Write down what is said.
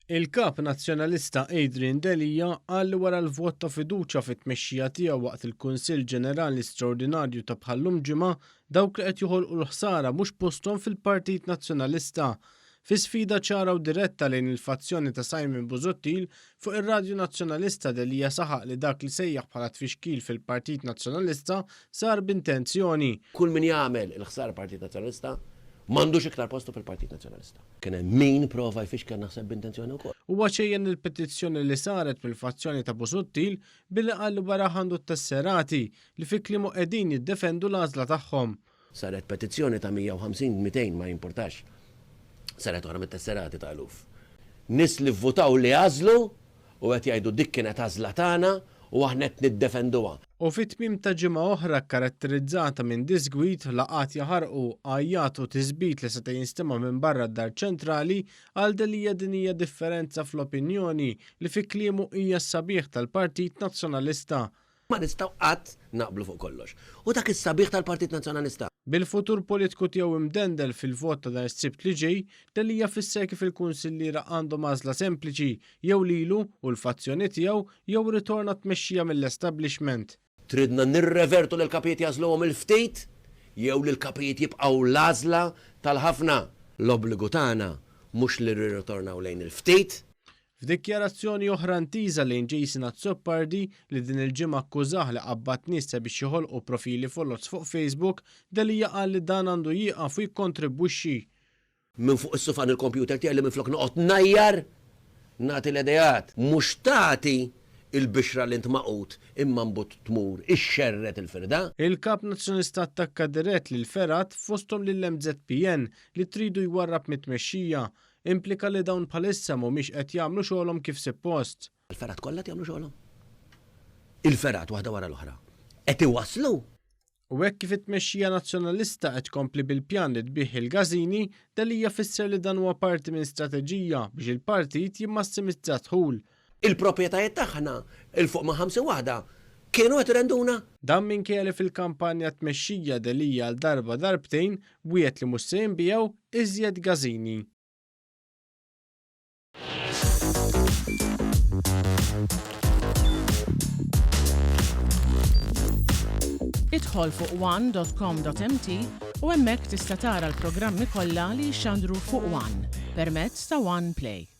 Il-Kap Nazzjonalista Adrian Delia qal li wara l-vot ta' fiduċja fit-tmexxija tiegħu waqt il-Kunsill Ġenerali Straordinarju ta' bħal-lum ġimgħa, dawk li qed joħolqu l-ħsara mhux posthom fil-Partit Nazzjonalista. Fi sfida ċara u diretta lejn il-fazzjoni ta' Simon Busuttil, fuq ir-Radju Nazzjonalista Delia saħaq li dak li sejjaħ bħala tfixkil fil-Partit Nazzjonalista sar b'intenzjoni. Kull min jagħmel il-ħsara Partit Nazzjonalista m'għandux iktar postu fil-Partit Nazzjonalista. Kien hemm min prova jfixkel naħseb b'intenzjoni wkoll. Huwa ċejjen il-petizzjoni li saret mill-fazzjoni ta' Busuttil billi qal li wara għandu t-tesserati li fi kliemu qegħdin jiddefendu l-għażla tagħhom. Saret petizzjoni ta' 150, 200 ma jimpurtax. Saret oħra mit-tesserati ta' eluf. Nies li vvutaw li għażlu u qed jgħidu dik kienet għażla tagħna u aħna qed niddefenduha. U fi tmiem ta' ġimgħa oħra kkaratterizzata minn diżgwid, laqgħat jaħarqu, għajjat u tisbit li seta' jinstema' minn barra d-Dar Ċentrali, għal Delia din hija differenza fl-opinjoni li fi kliemu hija s-sabiħ tal-Partit Nazzjonalista. Ma nistgħu qatt naqblu fuq kollox. U dak is-sabiħ tal-Partit Nazzjonalista. Bil-futur politiku tiegħu imdendel fil-vot ta' nhar is-Sibt li ġej, Delia fisser kif il-kunsilliera għandhom għażla sempliċi, jew lilu u l-fazzjoni tiegħu jew ritorn għat-tmexxija mill-establishment. Tridna nirrevertu li l-kapijiet jagħżluhom il-ftit jew li l-kapijiet jibqgħu l-għażla tal-ħafna? L-obbligu tagħna mhux li nirritornaw lejn il-ftit. F'dikjarazzjoni oħra intiża lejn Jason Azzopardi, li din il-ġimgħa akkużah li qabbad nies sabiex joħolqu profili foloz fuq Facebook, Delia qal li dan għandu jieqaf u jikkontribwixxi. Minn fuq is-sufan il-kompjuter tiegħi li minflok noqgħod ngħajjar, nagħti l-ideat. Mhux tagħti l-bixra li int magħqud imma mbut tmur ixxerred il-firda. Il-Kap Nazzjonalista attakka dirett lill-fergħat, fosthom lill-MŻPN, li tridu jwarrab mit-tmexxija. Implika li dawn bħalissa mhumiex qed jagħmlu xogħolhom kif sippost. Il-fergħat kollha qed jagħmlu xogħolhom? Il-fergħat waħda wara l-oħra qed iwasslu? U hekk kif it-tmexxija Nazzjonalista qed tkompli bil-pjan li tbigħ il-każini, Delia fisser li dan huwa parti minn strateġija biex il-partit jimmassimizza d-dħul. Il-proprjetajiet tagħna, 'il fuq minn 50 waħda, kienu qed irenduna. Dan minkejja li fil-kampanja t-tmexxija Delia għal darba darbtejn wiegħed li mhux se jinbiegħu iżjed każini. Idħol fuq one.com.mt u hemmhekk tista' tara l-programmi kollha li jixxandru fuq One permezz ta' One Play.